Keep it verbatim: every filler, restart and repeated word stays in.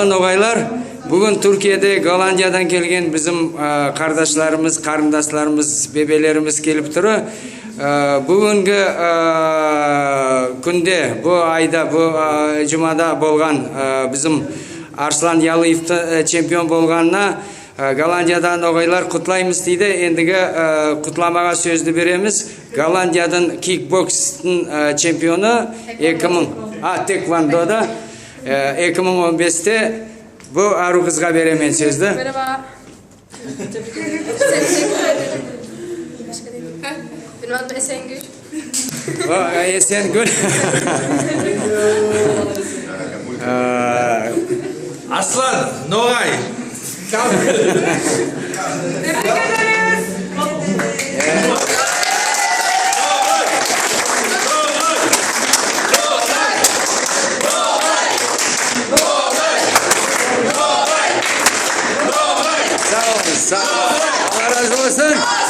Ногайлар, буьгуьн Туркияда Голландиядан келген бизим, аь, кардашларымыз, карындасларымыз, бебелеримиз келип тур. Аь, буьгуьнги, аь, куьнде, бу айда, бу, аь, юмада болган, аь, бизим Арслан Ялыевти, аь, чемпион болганына, аь, Голландиядагы ногайлар кутлаймыз дейди. Эндиги, аь, кутламага соьзди беремиз. Голландиядынъ кикбокстынъ, аь, чемпионы эки мынъ, а, тхэквондода, аь, эки мынъ он бесте бу аьруьв кызга беремен соьзди. Merhaba. Bilmem, Esengül. О, Эсенгуьл. Аь, Арслан ногай. Tebrik ederiz. Сав бол, сав бол. Алла разы болсын.